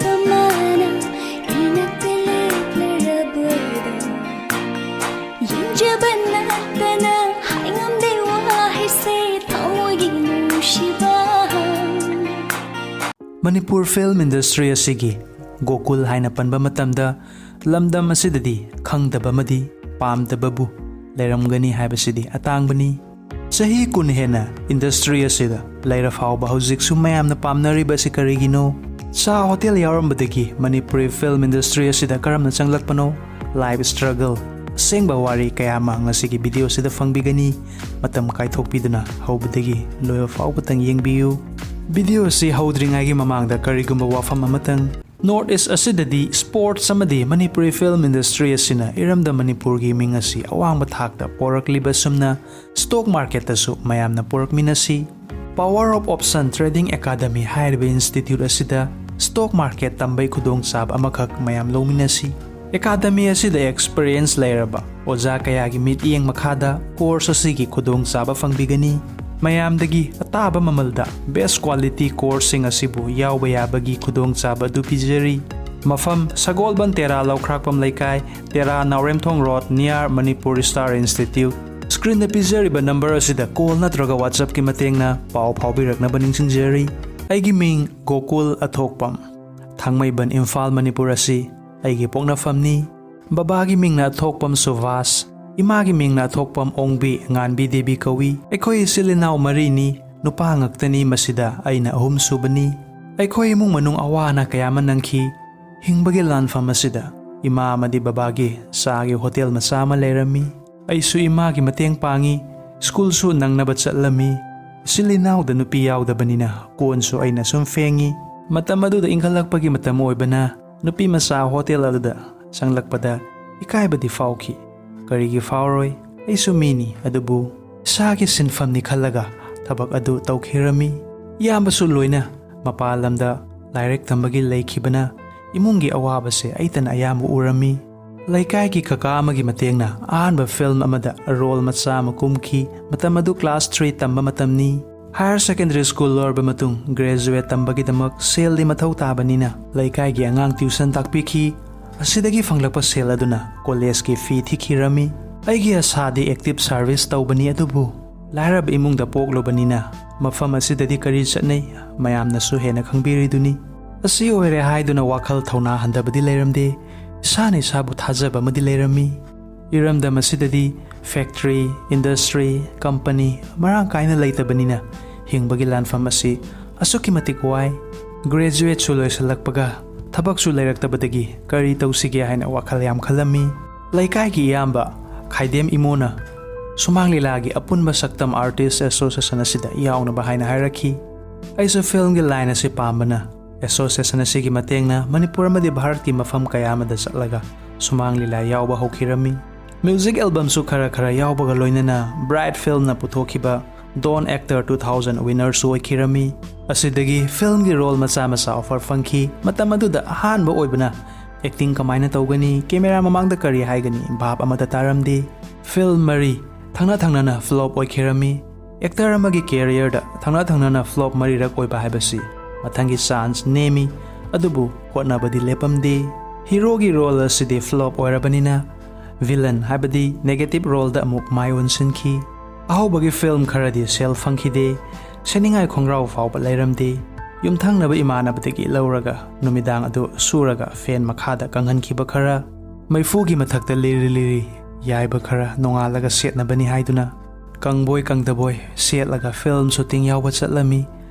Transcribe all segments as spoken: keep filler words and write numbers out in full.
ꯃꯥꯅ ꯏꯅꯛꯇ ꯂꯦꯞꯂꯔꯕꯗꯣ ꯌꯦꯡꯖꯕ ꯅꯠꯇꯅ ꯍꯥꯏꯉꯝꯗꯦ ꯋꯥꯍꯩꯁꯦ ꯊꯃꯣꯏꯒꯤ ꯅꯨꯡꯁꯤꯕ꯫ ꯃꯅꯤꯄꯨꯔ ꯐꯤꯜꯝ ꯏꯟꯗꯁꯇ꯭ꯔꯤ ꯑꯁꯤꯒꯤ ꯒꯣꯀꯨꯜ ꯍꯥꯏꯅ ꯄꯟꯕ ꯃꯇꯝꯗ ꯂꯝꯗꯝ ꯑꯁꯤꯗꯗꯤ ꯈꯪꯗꯕ ꯑꯃꯗꯤ ꯄꯥꯝꯗꯕꯕꯨ ꯂꯩꯔꯝꯒꯅꯤ ꯍꯥꯏꯕꯁꯤꯗꯤ ꯑꯇꯥꯡꯕꯅꯤ꯫ ꯆꯍꯤ ꯀꯨꯟ ꯍꯦꯟꯅ ꯏꯟꯗꯁꯇ꯭ꯔꯤ ꯑꯁꯤꯗ ꯂꯩꯔ ꯐꯥꯎꯕ ꯍꯧꯖꯤꯛꯁꯨ ꯃꯌꯥꯝꯅ ꯄꯥꯝꯅꯔꯤꯕ ꯑꯁꯤ ꯀꯔꯤꯒꯤꯅꯣ? ꯆꯥ ꯍꯣꯇꯦꯜ ꯌꯥꯎꯔꯝꯕꯗꯒꯤ ꯃꯅꯤꯄꯨꯔꯤ ꯐꯤꯜꯝ ꯏꯟꯗꯁꯇ꯭ꯔꯤ ꯑꯁꯤꯗ ꯀꯔꯝꯅ ꯆꯪꯂꯛꯄꯅꯣ? ꯂꯥꯏꯐ ꯁ꯭ꯇ꯭ꯔꯒꯜ, ꯑꯁꯦꯡꯕ ꯋꯥꯔꯤ ꯀꯌꯥ ꯑꯃ ꯉꯁꯤꯒꯤ ꯚꯤꯗꯤꯑꯣ ꯑꯁꯤꯗ ꯐꯪꯕꯤꯒꯅꯤ꯫ ꯃꯇꯝ ꯀꯥꯏꯊꯣꯛꯄꯤꯗꯨꯅ ꯍꯧꯕꯗꯒꯤ ꯂꯣꯏꯕ ꯐꯥꯎꯕꯇꯪ ꯌꯦꯡꯕꯤꯌꯨ꯫ ꯚꯤꯗꯤꯑꯣ ꯑꯁꯤ ꯍꯧꯗ꯭ꯔꯤꯉꯩꯒꯤ ꯃꯃꯥꯡꯗ ꯀꯔꯤꯒꯨꯝꯕ ꯋꯥꯐꯝ ꯑꯃꯇꯪ, ꯅꯣꯔꯠ ꯏꯁ ꯑꯁꯤꯗꯗꯤ ꯁ꯭ꯄꯣꯔꯠꯁ ꯑꯃꯗꯤ ꯃꯅꯤꯄꯨꯔꯤ ꯐꯤꯜꯝ ꯏꯟꯗꯁꯇ꯭ꯔꯤ ꯑꯁꯤꯅ ꯏꯔꯝꯗꯝ ꯃꯅꯤꯄꯨꯔꯒꯤ ꯃꯤꯡ ꯑꯁꯤ ꯑꯋꯥꯡꯕ ꯊꯥꯛꯇ ꯄꯣꯔꯛꯂꯤꯕ ꯑꯁꯨꯝꯅ ꯁ꯭ꯇꯣꯛ ꯃꯥꯔꯀꯦꯠꯇꯁꯨ ꯃꯌꯥꯝꯅ ꯄꯣꯔꯛꯃꯤꯟꯅꯁꯤ꯫ Power of Option Trading Academy ꯍꯥꯏꯔꯤꯕ ꯏꯟꯁꯇꯤꯇ꯭ꯌꯨꯠ ꯑꯁꯤꯗ ꯁ꯭ꯇꯣꯛ ꯃꯥꯔꯀꯦꯠ ꯇꯝꯕꯩ ꯈꯨꯗꯣꯡꯆꯥꯕ ꯑꯃꯈꯛ ꯃꯌꯥꯝ ꯂꯧꯃꯤꯟꯅꯁꯤ꯫ ꯑꯦꯀꯥꯗꯃꯤ ꯑꯁꯤꯗ ꯑꯦꯛꯁꯄꯤꯔꯤꯌꯦꯟꯁ ꯂꯩꯔꯕ ꯑꯣꯖꯥ ꯀꯌꯥꯒꯤ ꯃꯤꯠꯌꯦꯡ ꯃꯈꯥꯗ ꯀꯣꯔꯁ ꯑꯁꯤꯒꯤ ꯈꯨꯗꯣꯡꯆꯥꯕ ꯐꯪꯕꯤꯒꯅꯤ꯫ ꯃꯌꯥꯝꯗꯒꯤ ꯑꯇꯥꯕ ꯃꯃꯜꯗ ꯕꯦꯁ ꯀ꯭ꯋꯥꯂꯤꯇꯤ ꯀꯣꯔꯁꯁꯤꯡ ꯑꯁꯤꯕꯨ ꯌꯥꯎꯕ ꯌꯥꯕꯒꯤ ꯈꯨꯗꯣꯡꯆꯥꯕ ꯑꯗꯨ ꯄꯤꯖꯔꯤ꯫ ꯃꯐꯝ: ꯁꯒꯣꯜꯕꯟ ꯇꯦꯔꯥ ꯂꯧꯈ꯭ꯔꯥꯛꯄꯝ ꯂꯩꯀꯥꯏ, Tera Naoremthong road, near Manipur star institute. ꯁ꯭ꯀ꯭ꯔꯤꯟꯗ ꯄꯤꯖꯔꯤꯕ ꯅꯝꯕꯔ ꯑꯁꯤꯗ ꯀꯣꯜ ꯅꯠꯇ꯭ꯔꯒ ꯋꯥꯆꯞꯀꯤ ꯃꯇꯦꯡꯅ ꯄꯥꯎ ꯐꯥꯎꯕꯤꯔꯛꯅꯕ ꯅꯤꯡꯁꯤꯡꯖꯔꯤ꯫ ꯑꯩꯒꯤ ꯃꯤꯡ ꯒꯣꯀꯨꯜ ꯑꯊꯣꯛꯄꯝ, ꯊꯥꯡꯃꯩꯕꯟ, ꯏꯝꯐꯥꯜ, ꯃꯅꯤꯄꯨꯔ ꯑꯁꯤ ꯑꯩꯒꯤ ꯄꯣꯛꯅꯐꯝꯅꯤ꯫ ꯕꯕꯥꯒꯤ ꯃꯤꯡꯅ ꯑꯊꯣꯛꯄꯝ ꯁꯨꯚꯥꯁ, ꯏꯃꯥꯒꯤ ꯃꯤꯡꯅ ꯑꯊꯣꯛꯄꯝ ꯑꯣꯡꯕꯤ ꯉꯥꯟꯕꯤ ꯗꯦꯕꯤ ꯀꯧꯏ꯫ ꯑꯩꯈꯣꯏ ꯏꯆꯤꯜ ꯏꯅꯥꯎ ꯃꯔꯤꯅꯤ, ꯅꯨꯄꯥ ꯉꯥꯛꯇꯅꯤ꯫ ꯃꯁꯤꯗ ꯑꯩꯅ ꯑꯍꯨꯝꯁꯨꯕꯅꯤ꯫ ꯑꯩꯈꯣꯏ ꯏꯃꯨꯡ ꯃꯅꯨꯡ ꯑꯋꯥ ꯑꯅꯥ ꯀꯌꯥ ꯑꯃ ꯅꯪꯈꯤ꯫ ꯍꯤꯡꯕꯒꯤ ꯂꯥꯟꯐꯝ ꯑꯁꯤꯗ ꯏꯃꯥ ꯑꯃꯗꯤ ꯕꯕꯥꯒꯤ ꯆꯥꯒꯤ ꯍꯣꯇꯦꯜ ꯃꯆꯥ ꯑꯃ ꯂꯩꯔꯝꯃꯤ꯫ ꯑꯩꯁꯨ ꯏꯃꯥꯒꯤ ꯃꯇꯦꯡ ꯄꯥꯡꯉꯤ꯫ ꯁ꯭ꯀꯨꯜꯁꯨ ꯅꯪꯅꯕ ꯆꯠꯂꯝꯃꯤ꯫ ꯏꯆꯤꯜ ꯏꯅꯥꯎꯗ ꯅꯨꯄꯤ ꯌꯥꯎꯗꯕꯅꯤꯅ ꯀꯣꯟꯁꯨ ꯑꯩꯅ ꯁꯨꯝ ꯐꯦꯡꯉꯤ꯫ ꯃꯇꯝ ꯑꯗꯨꯗ ꯏꯟꯈꯠꯂꯛꯄꯒꯤ ꯃꯇꯝ ꯑꯣꯏꯕꯅ ꯅꯨꯄꯤ ꯃꯆꯥ ꯍꯣꯇꯦꯜ ꯑꯗꯨꯗ ꯆꯪꯂꯛꯄꯗ ꯏꯀꯥꯏꯕꯗꯤ ꯐꯥꯎꯈꯤ꯫ ꯀꯔꯤꯒꯤ ꯐꯥꯎꯔꯣꯏ? ꯑꯩꯁꯨ ꯃꯤꯅꯤ, ꯑꯗꯨꯕꯨ ꯏꯁꯥꯒꯤ ꯁꯤꯟꯐꯝꯅꯤ ꯈꯜꯂꯒ ꯊꯕꯛ ꯑꯗꯨ ꯇꯧꯈꯤꯔꯝꯃꯤ꯫ ꯏꯌꯥꯝꯕꯁꯨ ꯂꯣꯏꯅ ꯃꯄꯥꯟ ꯂꯝꯗ ꯂꯥꯏꯔꯤꯛ ꯇꯝꯕꯒꯤ ꯂꯩꯈꯤꯕꯅ ꯏꯃꯨꯡꯒꯤ ꯑꯋꯥꯕꯁꯦ ꯑꯩꯇꯅ ꯑꯌꯥꯝꯕ ꯎꯔꯝꯃꯤ꯫ ꯂꯩꯀꯥꯏꯒꯤ ꯀꯀꯥ ꯑꯃꯒꯤ ꯃꯇꯦꯡꯅ ꯑꯍꯥꯟꯕ ꯐꯤꯜꯝ ꯑꯃꯗ ꯔꯣꯜ ꯃꯆꯥ ꯑꯃ ꯀꯨꯝꯈꯤ꯫ ꯃꯇꯝ ꯑꯗꯨ ꯀ꯭ꯂꯥꯁ ꯊ꯭ꯔꯤ ꯇꯝꯕ ꯃꯇꯝꯅꯤ꯫ Higher secondary school ꯂꯣꯏꯔꯕ ꯃꯇꯨꯡ graduate ꯇꯝꯕꯒꯤꯗꯃꯛ ꯁꯦꯜꯗꯤ ꯃꯊꯧ ꯇꯥꯕꯅꯤꯅ ꯂꯩꯀꯥꯏꯒꯤ ꯑꯉꯥꯡ tuition ꯇꯥꯛꯄꯤꯈꯤ꯫ ꯑꯁꯤꯗꯒꯤ ꯐꯪꯂꯛꯄ ꯁꯦꯜ ꯑꯗꯨꯅ collegeꯀꯤ fee ꯊꯤꯈꯤꯔꯝꯃꯤ꯫ ꯑꯩꯒꯤ ꯑꯁꯥꯗꯤ active service ꯇꯧꯕꯅꯤ, ꯑꯗꯨꯕꯨ ꯂꯥꯏꯔꯕ ꯏꯃꯨꯡꯗ ꯄꯣꯛꯂꯨꯕꯅꯤꯅ ꯃꯐꯝ ꯑꯁꯤꯗꯗꯤ ꯀꯔꯤ ꯆꯠꯅꯩ, ꯃꯌꯥꯝꯅꯁꯨ ꯍꯦꯟꯅ ꯈꯪꯕꯤꯔꯤꯗꯨꯅꯤ꯫ ꯑꯁꯤ ꯑꯣꯏꯔꯦ ꯍꯥꯏꯗꯨꯅ ꯋꯥꯈꯜ ꯊꯧꯅꯥ ꯍꯟꯊꯕꯗꯤ ꯂꯩꯔꯝꯗꯦ꯫ ꯏꯁꯥꯅ ꯏꯁꯥꯕꯨ ꯊꯥꯖꯕ ꯑꯃꯗꯤ ꯂꯩꯔꯝꯃꯤ꯫ ꯏꯔꯝꯗꯝ ꯑꯁꯤꯗꯗꯤ factory, industry, company ꯃꯔꯥꯡ ꯀꯥꯏꯅ ꯂꯩꯇꯕꯅꯤꯅ ꯍꯤꯡꯕꯒꯤ ꯂꯥꯟꯐꯝ ꯑꯁꯤ ꯑꯁꯨꯛꯀꯤ ꯃꯇꯤꯛ ꯋꯥꯏ꯫ Graduateꯁꯨ ꯂꯣꯏꯁꯤꯜꯂꯛꯄꯒ ꯊꯕꯛꯁꯨ ꯂꯩꯔꯛꯇꯕꯗꯒꯤ ꯀꯔꯤ ꯇꯧꯁꯤꯒꯦ ꯍꯥꯏꯅ ꯋꯥꯈꯜ ꯌꯥꯝ ꯈꯜꯂꯝꯃꯤ꯫ ꯂꯩꯀꯥꯏꯒꯤ ꯏꯌꯥꯝꯕ ꯈꯥꯏꯗꯦꯝ ꯏꯃꯣꯅ ꯁꯨꯃꯥꯡ ꯂꯤꯂꯥꯒꯤ ꯑꯄꯨꯟꯕ ꯁꯛꯇꯝ artist association ꯑꯁꯤꯗ ꯌꯥꯎꯅꯕ ꯍꯥꯏꯅ ꯍꯥꯏꯔꯛꯈꯤ꯫ ꯑꯩꯁꯨ filmꯒꯤ line ꯑꯁꯤ ꯄꯥꯝꯕꯅ association ꯑꯁꯤꯒꯤ ꯃꯇꯦꯡꯅ ꯃꯅꯤꯄꯨꯔ ꯑꯃꯗꯤ ꯚꯥꯔꯠꯀꯤ ꯃꯐꯝ ꯀꯌꯥ ꯑꯃꯗ ꯆꯠꯂꯒ ꯁꯨꯃꯥꯡ ꯂꯤꯂꯥ ꯌꯥꯎꯕ ꯍꯧꯈꯤꯔꯝꯃꯤ꯫ Music albumꯁꯨ ꯈꯔ ꯈꯔ ꯌꯥꯎꯕꯒ ꯂꯣꯏꯅꯅ Bright Filmꯅ ꯄꯨꯊꯣꯛꯈꯤꯕ Don Actor two thousand winnerꯁꯨ ꯑꯣꯏꯈꯤꯔꯝꯃꯤ꯫ ꯑꯁꯤꯗꯒꯤ filmꯒꯤ role ꯃꯆꯥ ꯃꯆꯥ offer ꯐꯪꯈꯤ꯫ ꯃꯇꯝ ꯑꯗꯨꯗ ꯑꯍꯥꯟꯕ ꯑꯣꯏꯕꯅ acting ꯀꯃꯥꯏꯅ ꯇꯧꯒꯅꯤ, camera ꯃꯃꯥꯡꯗ ꯀꯔꯤ ꯍꯥꯏꯒꯅꯤ, ꯚꯥꯞ ꯑꯃꯠꯇ ꯇꯥꯔꯝꯗꯦ꯫ Film ꯃꯔꯤ ꯊꯪꯅ ꯊꯪꯅꯅ flop ꯑꯣꯏꯈꯤꯔꯝꯃꯤ꯫ Actor ꯑꯃꯒꯤ careerꯗ ꯊꯪꯅ ꯊꯪꯅꯅ flop ꯃꯔꯤꯔꯛ ꯑꯣꯏꯕ ꯍꯥꯏꯕꯁꯤ ꯃꯊꯪꯒꯤ chance ꯅꯦꯝꯃꯤ, ꯑꯗꯨꯕꯨ ꯍꯣꯠꯅꯕꯗꯤ ꯂꯦꯞꯄꯝꯗꯦ꯫ Heroꯒꯤ role ꯑꯁꯤꯗꯤ flop ꯑꯣꯏꯔꯕꯅꯤꯅ villain ꯍꯥꯏꯕꯗꯤ negative roleꯗ ꯑꯃꯨꯛ ꯃꯥꯏ ꯑꯣꯟꯁꯤꯟꯈꯤ꯫ ꯑꯍꯧꯕꯒꯤ film ꯈꯔꯗꯤ ꯁꯦꯜ ꯐꯪꯈꯤꯗꯦ, ꯁꯦꯠꯅꯤꯡꯉꯥꯏ ꯈꯣꯡꯒ꯭ꯔꯥꯎ ꯐꯥꯎꯕ ꯂꯩꯔꯝꯗꯦ꯫ ꯌꯨꯝꯊꯪꯅꯕ ꯏꯃꯥꯟꯅꯕꯗꯒꯤ ꯂꯧꯔꯒ ꯅꯨꯃꯤꯗꯥꯡ ꯑꯗꯨ ꯁꯨꯔꯒ fan ꯃꯈꯥꯗ ꯀꯪꯍꯟꯈꯤꯕ ꯈꯔ, ꯃꯩꯐꯨꯒꯤ ꯃꯊꯛꯇ ꯂꯤꯔꯤ ꯂꯤꯔꯤ ꯌꯥꯏꯕ ꯈꯔ ꯅꯣꯡꯉꯥꯜꯂꯒ ꯁꯦꯠꯅꯕꯅꯤ ꯍꯥꯏꯗꯨꯅ ꯀꯪꯕꯣꯏ ꯀꯪꯗꯕꯣꯏ ꯁꯦꯠꯂꯒ film shooting ꯌꯥꯎꯕ ꯆꯠꯂꯝꯃꯤ꯫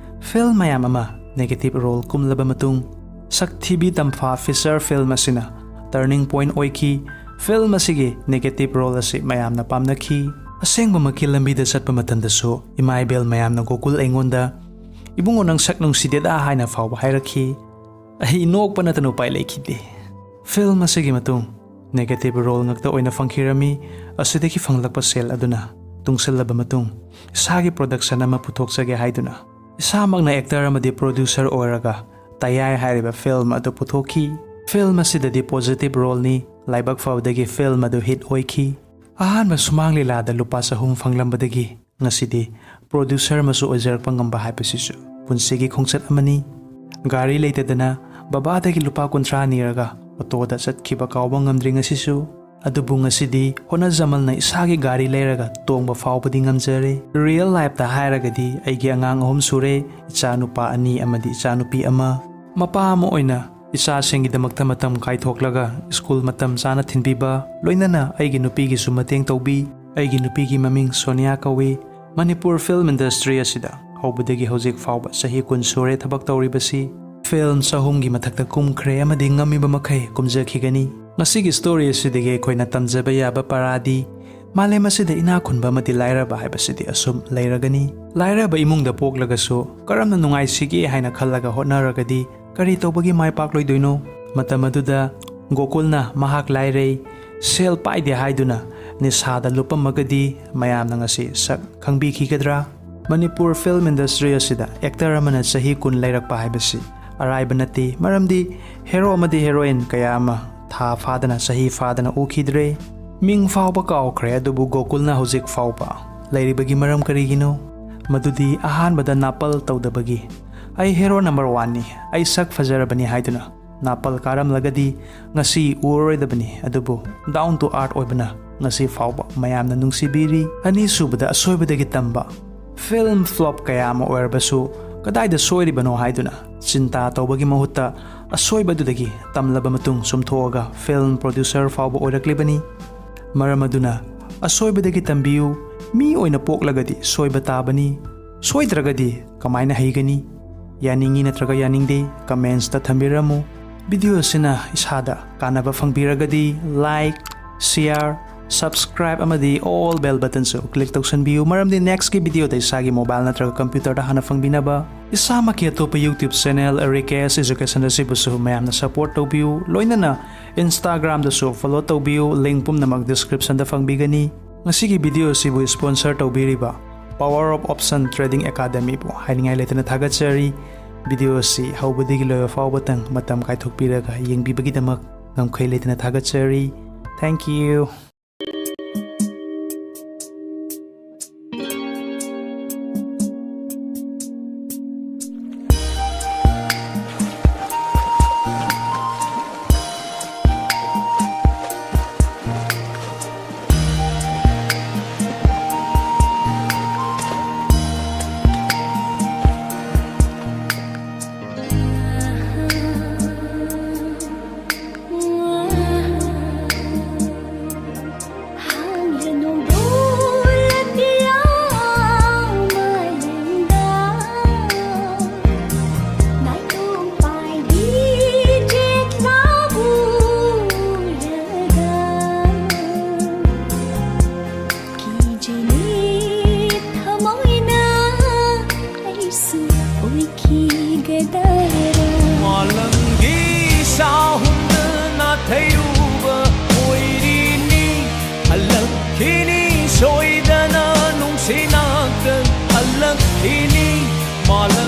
Film ꯃꯌꯥꯝ ꯑꯃ negative role ꯀꯨꯝꯂꯕ ꯃꯇꯨꯡ ꯁꯛ ꯊꯤꯕꯤ ꯇꯝꯐꯥ feature film ꯑꯁꯤꯅ turning point ꯑꯣꯏꯈꯤ꯫ Film ꯑꯁꯤꯒꯤ negative role ꯑꯁꯤ ꯃꯌꯥꯝꯅ ꯄꯥꯝꯅꯈꯤ꯫ ꯑꯁꯦꯡꯕꯃꯛꯀꯤ ꯂꯝꯕꯤꯗ ꯆꯠꯄ ꯃꯇꯝꯗꯁꯨ ꯏꯃꯥ ꯏꯕꯦꯜ ꯃꯌꯥꯝꯅ ꯒꯣꯀꯨꯜ ꯑꯩꯉꯣꯟꯗ "ꯏꯕꯨꯡꯉꯣ, ꯅꯪ ꯁꯛ ꯅꯨꯡꯁꯤꯗꯦꯗ" ꯍꯥꯏꯅ ꯐꯥꯎꯕ ꯍꯥꯏꯔꯛꯈꯤ꯫ ꯑꯩ ꯅꯣꯛꯄ ꯅꯠꯇꯅ ꯎꯄꯥꯏ ꯂꯩꯈꯤꯗꯦ꯫ Film ꯑꯁꯤꯒꯤ ꯃꯇꯨꯡ negative role ꯉꯛꯇ ꯑꯣꯏꯅ ꯐꯪꯈꯤꯔꯝꯃꯤ꯫ ꯑꯁꯤꯗꯒꯤ ꯐꯪꯂꯛꯄ ꯁꯦꯜ ꯑꯗꯨꯅ ꯇꯨꯡꯁꯤꯜꯂꯕ ꯃꯇꯨꯡ ꯏꯁꯥꯒꯤ production ꯑꯃ ꯄꯨꯊꯣꯛꯆꯒꯦ ꯍꯥꯏꯗꯨꯅ ꯏꯁꯥꯃꯛꯅ actor ꯑꯃꯗꯤ producer ꯑꯣꯏꯔꯒ ꯇꯌꯥꯏ ꯍꯥꯏꯔꯤꯕ film ꯑꯗꯨ ꯄꯨꯊꯣꯛꯈꯤ꯫ Film ꯑꯁꯤꯗꯗꯤ positive roleꯅꯤ꯫ ꯂꯥꯏꯕꯛ ꯐꯕꯗꯒꯤ film ꯑꯗꯨ hit ꯑꯣꯏꯈꯤ꯫ ꯑꯍꯥꯟꯕ ꯁꯨꯃꯥꯡ ꯂꯤꯂꯥꯗ ꯂꯨꯄꯥ ꯆꯍꯨꯝ ꯐꯪꯂꯝꯕꯗꯒꯤ ꯉꯁꯤꯗꯤ ꯄ꯭ꯔꯣꯗ꯭ꯌꯨꯁꯔ ꯑꯃꯁꯨ ꯑꯣꯏꯖꯔꯛꯄ ꯉꯝꯕ ꯍꯥꯏꯕꯁꯤꯁꯨ ꯄꯨꯟꯁꯤꯒꯤ ꯈꯣꯡꯆꯠ ꯑꯃꯅꯤ꯫ ꯒꯥꯔꯤ ꯂꯩꯇꯗꯅ ꯕꯕꯥꯗꯒꯤ ꯂꯨꯄꯥ ꯀꯨꯟꯊ꯭ꯔꯥ ꯅꯤꯔꯒ ꯑꯣꯇꯣꯗ ꯆꯠꯈꯤꯕ ꯀꯥꯎꯕ ꯉꯝꯗ꯭ꯔꯤ ꯉꯁꯤꯁꯨ꯫ ꯑꯗꯨꯕꯨ ꯉꯁꯤꯗꯤ ꯍꯣꯠꯅꯖꯃꯜꯅ ꯏꯁꯥꯒꯤ ꯒꯥꯔꯤ ꯂꯩꯔꯒ ꯇꯣꯡꯕ ꯐꯥꯎꯕꯗꯤ ꯉꯝꯖꯔꯦ꯫ ꯔꯤꯌꯦꯜ ꯂꯥꯏꯐꯇ ꯍꯥꯏꯔꯒꯗꯤ ꯑꯩꯒꯤ ꯑꯉꯥꯡ ꯑꯍꯨꯝ ꯁꯨꯔꯦ, ꯏꯆꯥ ꯅꯨꯄꯥ ꯑꯅꯤ ꯑꯃꯗꯤ ꯏꯆꯥ ꯅꯨꯄꯤ ꯑꯃ꯫ ꯃꯄꯥ ꯑꯃ ꯑꯣꯏꯅ ꯏꯆꯥꯁꯤꯡꯒꯤꯗꯃꯛꯇ ꯃꯇꯝ ꯀꯥꯏꯊꯣꯛꯂꯒ ꯁ꯭ꯀꯨꯜ ꯃꯇꯝ ꯆꯥꯅ ꯊꯤꯟꯕꯤꯕ, ꯂꯣꯏꯅꯅ ꯑꯩꯒꯤ ꯅꯨꯄꯤꯒꯤꯁꯨ ꯃꯇꯦꯡ ꯇꯧꯕꯤ꯫ ꯑꯩꯒꯤ ꯅꯨꯄꯤꯒꯤ ꯃꯃꯤꯡ ꯁꯣꯅꯤꯌꯥ ꯀꯧꯏ꯫ ꯃꯅꯤꯄꯨꯔ ꯐꯤꯜꯝ ꯏꯟꯗꯁꯇ꯭ꯔꯤ ꯑꯁꯤꯗ ꯍꯧꯕꯗꯒꯤ ꯍꯧꯖꯤꯛ ꯐꯥꯎꯕ ꯆꯍꯤ ꯀꯨꯟ ꯁꯨꯔꯦ ꯊꯕꯛ ꯇꯧꯔꯤꯕꯁꯤ꯫ ꯐꯤꯜꯝ ꯆꯍꯨꯝꯒꯤ ꯃꯊꯛꯇ ꯀꯨꯝꯈ꯭ꯔꯦ ꯑꯃꯗꯤ ꯉꯝꯃꯤꯕ ꯃꯈꯩ ꯀꯨꯝꯖꯈꯤꯒꯅꯤ꯫ ꯉꯁꯤꯒꯤ ꯁ꯭ꯇꯣꯔꯤ ꯑꯁꯤꯗꯒꯤ ꯑꯩꯈꯣꯏꯅ ꯇꯝꯖꯕ ꯌꯥꯕ ꯄꯔꯥꯗꯤ, ꯃꯥꯂꯦꯝ ꯑꯁꯤꯗ ꯏꯅꯥꯛ ꯈꯨꯟꯕ ꯑꯃꯗꯤ ꯂꯥꯏꯔꯕ ꯍꯥꯏꯕꯁꯤꯗꯤ ꯑꯁꯨꯝ ꯂꯩꯔꯒꯅꯤ꯫ ꯂꯥꯏꯔꯕ ꯏꯃꯨꯡꯗ ꯄꯣꯛꯂꯒꯁꯨ ꯀꯔꯝꯅ ꯅꯨꯡꯉꯥꯏꯁꯤꯒꯦ ꯍꯥꯏꯅ ꯈꯜꯂꯒ ꯍꯣꯠꯅꯔꯒꯗꯤ ꯀꯔꯤ ꯇꯧꯕꯒꯤ ꯃꯥꯏ ꯄꯥꯛꯂꯣꯏꯗꯣꯏꯅꯣ? ꯃꯇꯝ ꯑꯗꯨꯗ ꯒꯣꯀꯨꯜꯅ ꯃꯍꯥꯛ ꯂꯥꯏꯔꯩ, ꯁꯦꯜ ꯄꯥꯏꯗꯦ ꯍꯥꯏꯗꯨꯅ ꯅꯤꯁꯥꯗ ꯂꯨꯞꯄꯝꯃꯒꯗꯤ ꯃꯌꯥꯝꯅ ꯉꯁꯤ ꯁꯛ ꯈꯪꯕꯤꯈꯤꯒꯗ꯭ꯔꯥ? ꯃꯅꯤꯄꯨꯔ ꯐꯤꯜꯝ ꯏꯟꯗꯁꯇ꯭ꯔꯤ ꯑꯁꯤꯗ ꯑꯦꯛꯇꯔ ꯑꯃꯅ ꯆꯍꯤ ꯀꯨꯟ ꯂꯩꯔꯛꯄ ꯍꯥꯏꯕꯁꯤ ꯑꯔꯥꯏꯕ ꯅꯠꯇꯦ, ꯃꯔꯝꯗꯤ ꯍꯦꯔꯣ ꯑꯃꯗꯤ ꯍꯦꯔꯣꯏꯟ ꯀꯌꯥ ꯑꯃ ꯊꯥ ꯐꯥꯗꯅ, ꯆꯍꯤ ꯐꯥꯗꯅ ꯎꯈꯤꯗ꯭ꯔꯦ꯫ ꯃꯤꯡ ꯐꯥꯎꯕ ꯀꯥꯎꯈ꯭ꯔꯦ, ꯑꯗꯨꯕꯨ ꯒꯣꯀꯨꯜꯅ ꯍꯧꯖꯤꯛ ꯐꯥꯎꯕ ꯂꯩꯔꯤꯕꯒꯤ ꯃꯔꯝ ꯀꯔꯤꯒꯤꯅꯣ? ꯃꯗꯨꯗꯤ ꯑꯍꯥꯟꯕꯗ ꯅꯥꯄꯜ ꯇꯧꯗꯕꯒꯤ꯫ "ꯑꯩ ꯍꯦꯔꯣ ꯅꯝꯕꯔ ꯋꯥꯟꯅꯤ, ꯑꯩ ꯁꯛ ꯐꯖꯔꯕꯅꯤ" ꯍꯥꯏꯗꯨꯅ ꯅꯥꯄꯜ ꯀꯥꯔꯝꯂꯒꯗꯤ ꯉꯁꯤ ꯎꯔꯔꯣꯏꯗꯕꯅꯤ꯫ ꯑꯗꯨꯕꯨ down to earth ꯑꯣꯏꯕꯅ ꯉꯁꯤ ꯐꯥꯎꯕ ꯃꯌꯥꯝꯅ ꯅꯨꯡꯁꯤꯕꯤꯔꯤ꯫ ꯑꯅꯤꯁꯨꯕꯗ, ꯑꯁꯣꯏꯕꯗꯒꯤ ꯇꯝꯕ꯫ ꯐꯤꯜꯝ ꯐ꯭ꯂꯣꯞ ꯀꯌꯥ ꯑꯃ ꯑꯣꯏꯔꯕꯁꯨ ꯀꯗꯥꯏꯗ ꯁꯣꯏꯔꯤꯕꯅꯣ ꯍꯥꯏꯗꯨꯅ ꯆꯤꯟꯇꯥ ꯇꯧꯕꯒꯤ ꯃꯍꯨꯠꯇ ꯑꯁꯣꯏꯕꯗꯨꯗꯒꯤ ꯇꯝꯂꯕ ꯃꯇꯨꯡ ꯆꯨꯝꯊꯣꯛꯑꯒ ꯐꯤꯜꯝ ꯄ꯭ꯔꯣꯗ꯭ꯌꯨꯁꯔ ꯐꯥꯎꯕ ꯑꯣꯏꯔꯛꯂꯤꯕꯅꯤ꯫ ꯃꯔꯝ ꯑꯗꯨꯅ ꯑꯁꯣꯏꯕꯗꯒꯤ ꯇꯝꯕꯤꯌꯨ꯫ ꯃꯤ ꯑꯣꯏꯅ ꯄꯣꯛꯂꯒꯗꯤ ꯁꯣꯏꯕ ꯇꯥꯕꯅꯤ꯫ ꯁꯣꯏꯗ꯭ꯔꯒꯗꯤ ꯀꯃꯥꯏꯅ ꯍꯩꯒꯅꯤ? ꯌꯥꯅꯤꯡꯉꯤ ꯅꯠꯇ꯭ꯔꯒ ꯌꯥꯅꯤꯡꯗꯦ ꯀꯃꯦꯟꯁꯇ ꯊꯝꯕꯤꯔꯝꯃꯨ꯫ ꯚꯤꯗꯤꯑꯣ ꯑꯁꯤꯅ ꯏꯁꯥꯗ ꯀꯥꯟꯅꯕ ꯐꯪꯕꯤꯔꯒꯗꯤ like, share, subscribe ꯑꯃꯗꯤ all bell buttonꯁꯨ click ꯇꯧꯁꯟꯕꯤꯌꯨ, ꯃꯔꯝꯗꯤ next ꯀꯤ ꯚꯤꯗꯤꯑꯣꯗ ꯏꯁꯥꯒꯤ ꯃꯣꯕꯥꯏꯜ ꯅꯠꯇ꯭ꯔꯒ ꯀꯝꯄ꯭ꯌꯨꯇꯔꯗ ꯍꯥꯟꯅ ꯐꯪꯕꯤꯅꯕ꯫ ꯏꯁꯥꯃꯛꯀꯤ ꯑꯇꯣꯞꯄ YouTube channel Rikesh Education ꯑꯁꯤꯕꯨꯁꯨ ꯃꯌꯥꯝꯅ support ꯇꯧꯕꯤꯌꯨ, ꯂꯣꯏꯅꯅ Instagramꯗꯁꯨ follow ꯇꯧꯕꯤꯌꯨ, link ꯄꯨꯝꯅꯃꯛ descriptionꯗ ꯐꯪꯕꯤꯒꯅꯤ꯫ ꯉꯁꯤꯒꯤ ꯚꯤꯗꯤꯑꯣ ꯑꯁꯤꯕꯨ sponsor ꯇꯧꯕꯤꯔꯤꯕ Power of Option Trading Academyꯕꯨ ꯍꯥꯏꯅꯤꯡꯉꯥꯏ ꯂꯩꯇꯅ ꯊꯥꯒꯠꯆꯔꯤ꯫ ꯚꯤꯗꯤꯑꯣ ꯑꯁꯤ ꯍꯧꯕꯗꯒꯤ ꯂꯣꯏꯕ ꯐꯥꯎꯕꯇꯪ ꯃꯇꯝ ꯀꯥꯏꯊꯣꯛꯄꯤꯔꯒ ꯌꯦꯡꯕꯤꯕꯒꯤꯗꯃꯛ ꯉꯝꯈꯩ ꯂꯩꯇꯅ ꯊꯥꯒꯠꯆꯔꯤ꯫ Thank you. ꯄꯤꯒꯗꯔꯥ? ꯃꯥꯂꯪꯒꯤ ꯏꯁꯥ ꯍꯨꯝꯗꯅ ꯊꯩꯔꯨꯕ ꯑꯣꯏꯔꯤꯅꯤ꯫ ꯍꯜꯂꯛꯈꯤꯅꯤ ꯁꯣꯏꯗꯅ ꯅꯨꯡꯁꯤ ꯅꯥꯛꯇ ꯍꯜꯂꯛꯈꯤꯅꯤ꯫ ꯃꯥꯂꯪ